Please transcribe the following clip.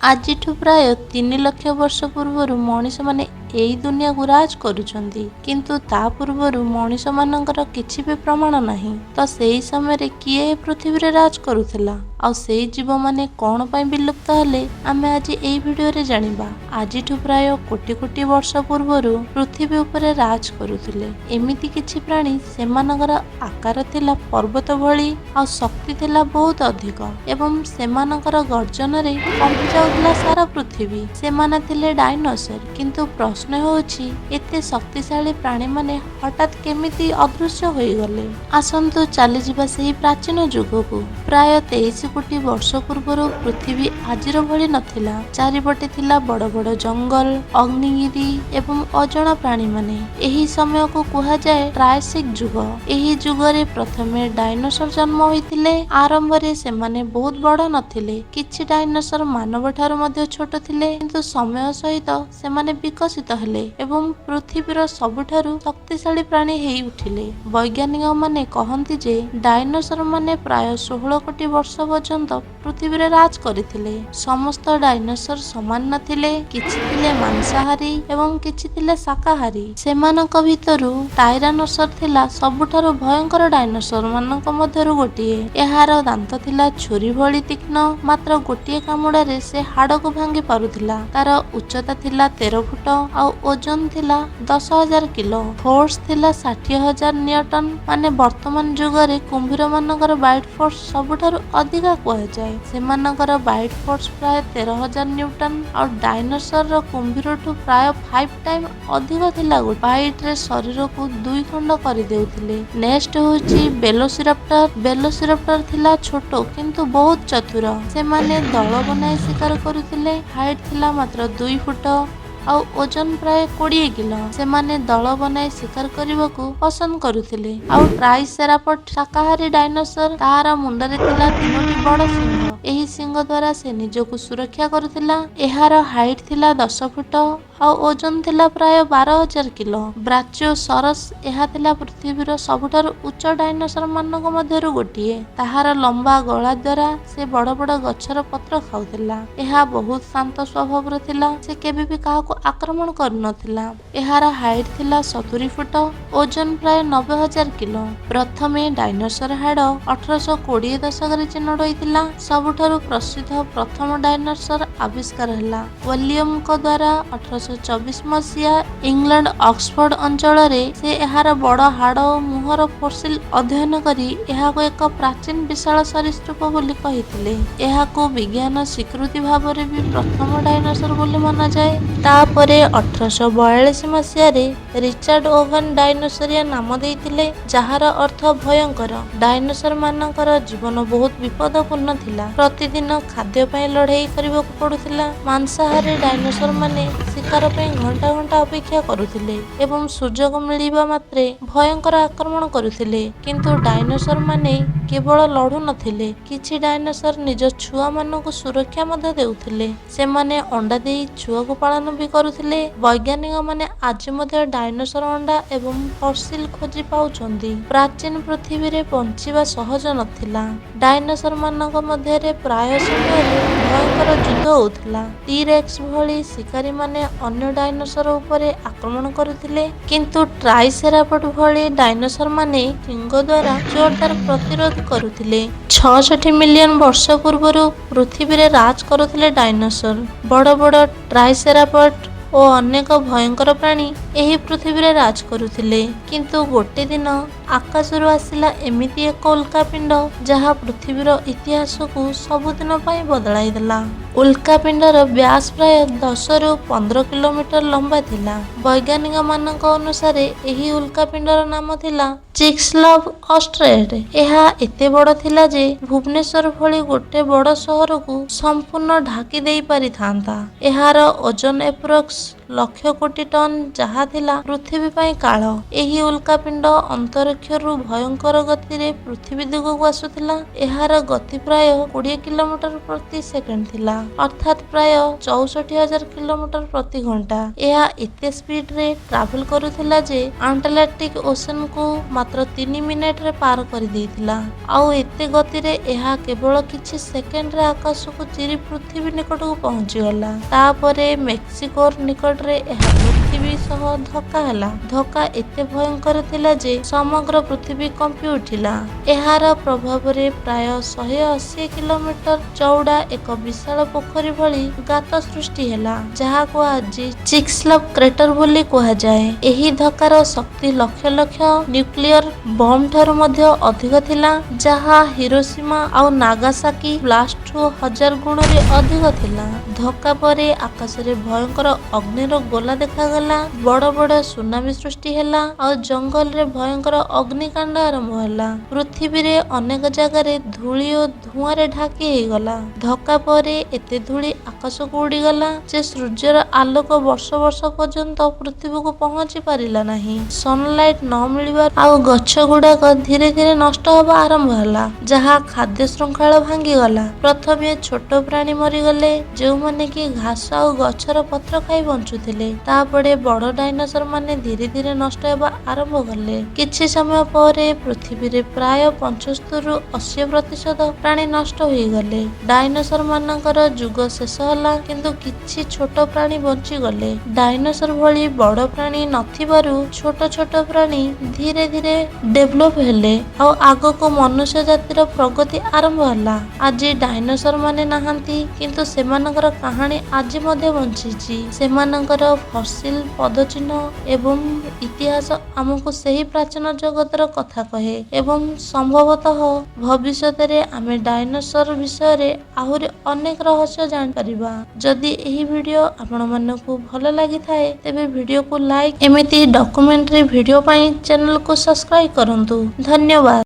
ଆଜିଠୁ ପ୍ରାୟ 3 ଲକ୍ଷ ବର୍ଷ ପୂର୍ବରୁ ମଣିଷମାନେ ଏଇ ଦୁନିଆକୁ ରାଜ କରୁଛନ୍ତି। କିନ୍ତୁ ତା ପୂର୍ବରୁ ମଣିଷମାନଙ୍କର କିଛି ବି ପ୍ରମାଣ ନାହିଁ। ତ ସେଇ ସମୟରେ କିଏ ଏ ପୃଥିବୀରେ ରାଜ କରୁଥିଲା ଆଉ ସେଇ ଜୀବମାନେ କ'ଣ ପାଇଁ ବିଲୁପ୍ତ ହେଲେ, ଆମେ ଆଜି ଏଇ ଭିଡ଼ିଓରେ ଜାଣିବା। ଆଜିଠୁ ପ୍ରାୟ କୋଟି କୋଟି ବର୍ଷ ପୂର୍ବରୁ ପୃଥିବୀ ଉପରେ ରାଜ କରୁଥିଲେ ଏମିତି କିଛି ପ୍ରାଣୀ। ସେମାନଙ୍କର ଆକାର ଥିଲା ପର୍ବତ ଭଳି ଆଉ ଶକ୍ତି ଥିଲା ବହୁତ ଅଧିକ ଏବଂ ସେମାନଙ୍କର ଗର୍ଜନରେ କମ୍ପି ଯାଉଥିଲା ସାରା ପୃଥିବୀ। ସେମାନେ ଥିଲେ ଡାଇନୋସର। କିନ୍ତୁ ପ୍ରଶ୍ନ ହେଉଛି, ଏତେ ଶକ୍ତିଶାଳୀ ପ୍ରାଣୀମାନେ ହଠାତ୍ କେମିତି ଅଦୃଶ୍ୟ ହୋଇଗଲେ? ଆସନ୍ତୁ ଚାଲିଯିବା ସେହି ପ୍ରାଚୀନ ଯୁଗକୁ। ପ୍ରାୟ 23 କୋଟି ବର୍ଷ ପୂର୍ବରୁ ପୃଥିବୀ ଆଜିର ଭଳି ନଥିଲା। ଚାରିପଟେ ଥିଲା ବଡ଼ ବଡ଼ ଜଙ୍ଗଲ, ଅଗ୍ନିଗିରି ଏବଂ ଅଜଣା ପ୍ରାଣୀମାନେ। ଏହି ସମୟକୁ କୁହାଯାଏ ଟ୍ରାଏସିକ୍ ଯୁଗ। ଏହି ଯୁଗରେ ପ୍ରଥମେ ଡାଇନୋସର ଜନ୍ମ ହୋଇଥିଲେ। ଆରମ୍ଭରେ ସେମାନେ ବହୁତ ବଡ଼ ନଥିଲେ। କିଛି ଡାଇନୋସର ମାନବ ଠାରୁ ମଧ୍ୟ ଛୋଟ ଥିଲେ। କିନ୍ତୁ ସମୟ ସହିତ ସେମାନେ ବିକଶିତ ହେଲେ ଏବଂ ପୃଥିବୀର ସବୁଠାରୁ ଶକ୍ତିଶାଳୀ ପ୍ରାଣୀ ହେଇ ଉଠିଲେ। ବୈଜ୍ଞାନିକମାନେ କହନ୍ତି ଯେ ଡାଇନୋସର ମାନେ ପ୍ରାୟ 16 କୋଟି ବର୍ଷ ପର୍ଯ୍ୟନ୍ତ ପୃଥିବୀରେ ରାଜ କରିଥିଲେ। ସମସ୍ତ ଡାଇନୋସର ସମାନ ନଥିଲେ। କିଛି ଥିଲେ ମାଂସାହାରୀ ଏବଂ କିଛି ଥିଲେ ଶାକାହାରୀ। ସେମାନଙ୍କ ଭିତରୁ ଟାଇରାନୋସର ଥିଲା ସବୁଠାରୁ ଭୟଙ୍କର ଡାଇନୋସର ମାନଙ୍କ ମଧ୍ୟରୁ ଗୋଟିଏ। ଏହାର ଦାନ୍ତ ଥିଲା ଛୁରୀ ଭଳି ତୀକ୍ଷ୍ଣ। ମାତ୍ର ଗୋଟିଏ କାମୁଡ଼ାରେ ସେ ହାଡ଼କୁ ଭାଙ୍ଗି ପାରୁଥିଲା। ତାର ଉଚ୍ଚତା ଥିଲା 13 ଫୁଟ ଆଉ ଓଜନ ଥିଲା 10,000 କିଲୋ। ଫୋର୍ସ ଥିଲା 60,000 ନ୍ୟୁଟନ, ମାନେ ବର୍ତ୍ତମାନ ଯୁଗରେ କୁମ୍ଭୀର ମାନଙ୍କର ବାଇଟ୍ ଫୋର୍ସ ସବୁଠାରୁ ଅଧିକା କୁହାଯାଏ। ସେମାନଙ୍କର ବାଇଟ୍ ଫୋର୍ସ ପ୍ରାୟ 13,000 ନ୍ୟୁଟନ ଆଉ ଡାଇନୋସରର କୁମ୍ଭୀରଠୁ ପ୍ରାୟ 5 ଟାଇମ୍ ଅଧିକ ଥିଲା। ବାଇଟ୍ରେ ଶରୀରକୁ ଦୁଇ ଖଣ୍ଡ କରିଦେଉଥିଲେ। ନେକ୍ସଟ ହେଉଛି ବେଲୋସିରାପ୍ଟର। ବେଲୋସିରାପ୍ଟର ଥିଲା ଛୋଟ କିନ୍ତୁ ବହୁତ ଚତୁର। ସେମାନେ ଦଳ ବନାଇ ଶିକାର କରୁଥିଲେ। ହାଇଟ୍ ଥିଲା ମାତ୍ର 2 ଫୁଟ ଆଉ ଓଜନ ପ୍ରାୟ 20 କିଲୋ। ସେମାନେ ଦଳ ବନାଇ ଶିକାର କରିବାକୁ ପସନ୍ଦ କରୁଥିଲେ। ଆଉ ଟ୍ରାଇସେରାପଟ୍ ଶାକାହାରୀ ଡାଇନୋସର। ତାହାର ମୁଣ୍ଡରେ ଥିଲା ତିନୋଟି ବଡ଼ ଶିଙ୍ଗ। ଏହି ଶିଙ୍ଗ ଦ୍ୱାରା ସେ ନିଜକୁ ସୁରକ୍ଷା କରୁଥିଲା। ଏହାର ହାଇଟ୍ ଥିଲା 10 ଫୁଟ ଆଉ ଓଜନ ଥିଲା ପ୍ରାୟ 12,000 କିଲୋ। ବ୍ରାଚିଓସରସ୍, ଏହା ଥିଲା ପୃଥିବୀର ସବୁଠାରୁ ଉଚ୍ଚ ଡାଇନୋସର ମାନଙ୍କ ମଧ୍ୟରୁ ଗୋଟିଏ। ତାହାର ଲମ୍ବା ଗଳା ଦ୍ୱାରା ସେ ବଡ଼ ବଡ଼ ଗଛର ପତ୍ର ଖାଉଥିଲା। ଏହା ବହୁତ ଶାନ୍ତ ସ୍ୱଭାବର ଥିଲା। ସେ କେବେ ବି କାହାକୁ ଆକ୍ରମଣ କରୁନଥିଲା। ଏହାର ହାଇଟ୍ ଥିଲା 70 ଫୁଟ, ଓଜନ ପ୍ରାୟ 90,000 କିଲୋ। ପ୍ରଥମେ ଡାଇନୋସର ହାଡ଼ 1820 ଦଶକରେ ଚିହ୍ନଟ ହୋଇଥିଲା। ସବୁଠାରୁ ପ୍ରସିଦ୍ଧ ପ୍ରଥମ ଡାଇନୋସର ଆବିଷ୍କାର ହେଲା ୱିଲିୟମଙ୍କ ଦ୍ୱାରା 1824 ମସିହା ଇଂଲଣ୍ଡ ଅକ୍ସଫୋର୍ଡ ଅଞ୍ଚଳରେ। ସେ ଏହାର ବଡ଼ ହାଡ଼ ଓ ମୁହଁର ଫୋସିଲ ଅଧ୍ୟୟନ କରି ଏହାକୁ ଏକ ପ୍ରାଚୀନ ବିଶାଳ ସରୀସୃପ ବୋଲି କହିଥିଲେ। ଏହାକୁ ବିଜ୍ଞାନ ସ୍ୱୀକୃତି ଭାବରେ ବି ପ୍ରଥମ ଡାଇନୋସର ବୋଲି ମନାଯାଏ। ତାପରେ 1842 ମସିହାରେ ରିଚାର୍ଡ ଓଭେନ ଡାଇନୋସରିଆ ନାମ ଦେଇଥିଲେ, ଯାହାର ଅର୍ଥ ଭୟଙ୍କର। ଡାଇନୋସର ମାନଙ୍କର ଜୀବନ ବହୁତ ବିପଦପୂର୍ଣ୍ଣ ଥିଲା। ପ୍ରତିଦିନ ଖାଦ୍ୟ ପାଇଁ ଲଢ଼େଇ କରିବାକୁ ପଡୁଥିଲା। ମାଂସାହାରୀ ଡାଇନୋସର ମାନେ ଶିକାର ପାଇଁ ଘଣ୍ଟା ଘଣ୍ଟା ଅପେକ୍ଷା କରୁଥିଲେ ଏବଂ ସୁଯୋଗ ମିଳିବା ମାତ୍ରେ ଭୟଙ୍କର ଆକ୍ରମଣ କରୁଥିଲେ। କିନ୍ତୁ ଡାଇନୋସର ମାନେ କେବଳ ଲଢୁନଥିଲେ। କିଛି ଡାଇନୋସର ନିଜ ଛୁଆମାନଙ୍କୁ ସୁରକ୍ଷା ମଧ୍ୟ ଦେଉଥିଲେ। ସେମାନେ ଅଣ୍ଡା ଦେଇ ଛୁଆକୁ ପାଳନ ବି କରୁଥିଲେ। ବୈଜ୍ଞାନିକମାନେ ଆଜି ମଧ୍ୟ ଡାଇନୋସର ଅଣ୍ଡା ଏବଂ ଫସିଲ ଖୋଜି ପାଉଛନ୍ତି। ପ୍ରାଚୀନ ପୃଥିବୀରେ ବଞ୍ଚିବା ସହଜ ନଥିଲା। ଡାଇନୋସର ମାନଙ୍କ ମଧ୍ୟରେ ପ୍ରାୟ ସମୟରେ ଭୟଙ୍କର ଯୁଦ୍ଧ ହେଉଥିଲା। ଟିରେକ୍ସ ଭଳି ଶିକାରୀମାନେ ଅନ୍ୟ ଡାଇନୋସର ଉପରେ ଆକ୍ରମଣ କରୁଥିଲେ, କିନ୍ତୁ ଟ୍ରାଇସେରାପଟ୍ ଭଳି ଡାଇନୋସର ମାନେ ଶିଙ୍ଗ ଦ୍ୱାରା ଜୋରଦାର ପ୍ରତିରୋଧ କରୁଥିଲେ। 66 ମିଲିୟନ ବର୍ଷ ପୂର୍ବରୁ ପୃଥିବୀରେ ରାଜ କରୁଥିଲେ ଡାଇନୋସର। ବଡ଼ ବଡ଼ ଟ୍ରାଇସେରାପଟ୍ ଓ ଅନେକ ଭୟଙ୍କର ପ୍ରାଣୀ ଏହି ପୃଥିବୀରେ ରାଜ କରୁଥିଲେ। କିନ୍ତୁ ଗୋଟେ ଦିନ ଆକାଶରୁ ଆସିଲା ଏମିତି ଏକ ଉଲ୍କାପିଣ୍ଡ, ଯାହା ପୃଥିବୀର ଇତିହାସକୁ ସବୁଦିନ ପାଇଁ ବଦଳାଇ ଦେଲା। ଉଲ୍କାପିଣ୍ଡର ବ୍ୟାସ ପ୍ରାୟ 10ରୁ 15 କିଲୋମିଟର ଲମ୍ବା ଥିଲା। ବୈଜ୍ଞାନିକମାନଙ୍କ ଅନୁସାରେ ଏହି ଉଲ୍କାପିଣ୍ଡର ନାମ ଥିଲା ଚିକ୍ସଲବ୍ ଅଷ୍ଟରଏଡ୍। ଏହା ଏତେ ବଡ଼ ଥିଲା ଯେ ଭୁବନେଶ୍ୱର ଭଳି ଗୋଟେ ବଡ଼ ସହରକୁ ସମ୍ପୂର୍ଣ୍ଣ ଢାଙ୍କି ଦେଇପାରିଥାନ୍ତା। ଏହାର ଓଜନ ଏପ୍ରୋକ୍ସ ଲକ୍ଷ କୋଟି ଟନ୍, ଯାହା ଥିଲା ପୃଥିବୀ ପାଇଁ କାଳ। ଏହି ଉଲ୍କାପିଣ୍ଡ ଅନ୍ତରୀକ୍ଷ ଅନ୍ତରୀକ୍ଷରୁ ଭୟଙ୍କର ଗତିରେ ପୃଥିବୀ ଦିଗକୁ ଆସୁଥିଲା। ଏହାର ଗତି ପ୍ରାୟ 20 କିଲୋମିଟର ପ୍ରତି ସେକେଣ୍ଡ ଥିଲା, ଅର୍ଥାତ୍ ପ୍ରାୟ 64,000 କିଲୋମିଟର ପ୍ରତି ଘଣ୍ଟା। ଏହା ଏତେ ସ୍ପିଡରେ ଟ୍ରାଭେଲ କରୁଥିଲା ଯେ ଆଟଲାଣ୍ଟିକ ଓସେନକୁ ମାତ୍ର 3 ମିନିଟରେ ପାର କରିଦେଇଥିଲା। ଆଉ ଏତେ ଗତିରେ ଏହା କେବଳ କିଛି ସେକେଣ୍ଡରେ ଆକାଶକୁ ଚିରି ପୃଥିବୀ ନିକଟକୁ ପହଞ୍ଚିଗଲା। ତାପରେ ମେକ୍ସିକୋର ନିକଟରେ ଏହା ପୃଥିବୀ ସହ ଧକ୍କା ହେଲା। ଧକ୍କା ଏତେ ଭୟଙ୍କର ଥିଲା ଯେ ସମଗ୍ର ପୃଥିବୀ କମ୍ପି ଉଠିଲା। ଏହାର ପ୍ରଭାବରେ ପ୍ରାୟ 180 କିଲୋମିଟର ଚଉଡ଼ା ଏକ ବିଶାଳ ପୋଖରୀ ଭଳି ଗାତ ସୃଷ୍ଟି ହେଲା, ଯାହାକୁ ଆଜି ଚିକ୍ସୁଲବ କ୍ରେଟର ବୋଲି କୁହାଯାଏ। ଏହି ଧକ୍କାର ଶକ୍ତି ଲକ୍ଷ ଲକ୍ଷ ନ୍ୟୁକ୍ଲିୟର ବମ୍ ଠାରୁ ମଧ୍ୟ ଅଧିକ ଥିଲା, ଯାହା ହିରୋସୀମା ଆଉ ନାଗାସାକି ବ୍ଲାଷ୍ଟଠୁ ହଜାର ଗୁଣରେ ଅଧିକ ଥିଲା। ଧକ୍କା ପରେ ଆକାଶରେ ଭୟଙ୍କର ଅଗ୍ନିର ଗୋଲା ଦେଖାଗଲା, ବଡ଼ ବଡ଼ ସୁନାମି ସୃଷ୍ଟି ହେଲା ଆଉ ଜଙ୍ଗଲରେ ଭୟଙ୍କର ଅଗ୍ନିକାଣ୍ଡ ଆରମ୍ଭ ହେଲା। ପୃଥିବୀରେ ଅନେକ ଜାଗାରେ ଧୂଳି ଓ ଧୂଆଁରେ ଢାଙ୍କି ହେଇଗଲା। ଧକ୍କା ପରେ ଏତେ ଧୂଳି ଆକାଶକୁ ଉଡ଼ିଗଲା ଯେ ସୂର୍ଯ୍ୟର ଆଲୋକ ବର୍ଷ ବର୍ଷ ପର୍ଯ୍ୟନ୍ତ ପୃଥିବୀକୁ ପହଞ୍ଚି ପାରିଲା ନାହିଁ। ସନଲାଇଟ ନ ମିଳିବାରୁ ଆଉ ଗଛ ଗୁଡାକ ଧୀରେ ଧୀରେ ନଷ୍ଟ ହେବା ଆରମ୍ଭ ହେଲା, ଯାହା ଖାଦ୍ୟ ଶୃଙ୍ଖଳ ଭାଙ୍ଗିଗଲା। ପ୍ରଥମେ ଛୋଟ ପ୍ରାଣୀ ମରିଗଲେ, ଯେଉଁମାନେ କି ଘାସ ଆଉ ଗଛର ପତ୍ର ଖାଇ ବଞ୍ଚୁଥିଲେ। ତାପରେ ବଡ଼ ଡାଇନୋସର ମାନେ ଧୀରେ ଧୀରେ ନଷ୍ଟ ହେବା ଆରମ୍ଭ କଲେ। କିଛି ସମୟ ପରେ ପୃଥିବୀରେ ପ୍ରାୟ 75ରୁ 80% ପ୍ରାଣୀ ନଷ୍ଟ ହୋଇଗଲେ। ଡାଇନୋସର ମାନଙ୍କର ଯୁଗ ଶେଷ ହେଲା, କିନ୍ତୁ କିଛି ଛୋଟ ପ୍ରାଣୀ ବଞ୍ଚିଗଲେ। ଡାଇନୋସର ଭଳି ବଡ଼ ପ୍ରାଣୀ ନଥିବାରୁ ଛୋଟ ଛୋଟ ପ୍ରାଣୀ ଧୀରେ ଧୀରେ ଡେଭଲପ ହେଲେ ଆଉ ଆଗକୁ ମନୁଷ୍ୟ ଜାତିର ପ୍ରଗତି ଆରମ୍ଭ ହେଲା। ଆଜି ଡାଇନୋସର ମାନେ ନାହାନ୍ତି, କିନ୍ତୁ ସେମାନଙ୍କର କାହାଣୀ ଆଜି ମଧ୍ୟ ବଞ୍ଚିଛି। ସେମାନଙ୍କର ଫସିଲ, ପଦଚିହ୍ନ ଏବଂ ଇତିହାସ ଆମକୁ ସେହି ପ୍ରାଚୀନ ଜଗତର କଥା କହେ ଏବଂ ସମ୍ଭବତଃ ଭବିଷ୍ୟତରେ ଆମେ ଡାଇନୋସର ବିଷୟରେ ଆହୁରି ଅନେକ ରହସ୍ୟ ଜାଣିପାରିବା। ଯଦି ଏହି ଭିଡ଼ିଓ ଆପଣମାନଙ୍କୁ ଭଲ ଲାଗିଥାଏ, ତେବେ ଭିଡ଼ିଓକୁ ଲାଇକ୍, ଏମିତି ଡକୁମେଣ୍ଟାରୀ ଭିଡ଼ିଓ ପାଇଁ ଚ୍ୟାନେଲକୁ ସବସ୍କ୍ରାଇବ କରନ୍ତୁ। ଧନ୍ୟବାଦ।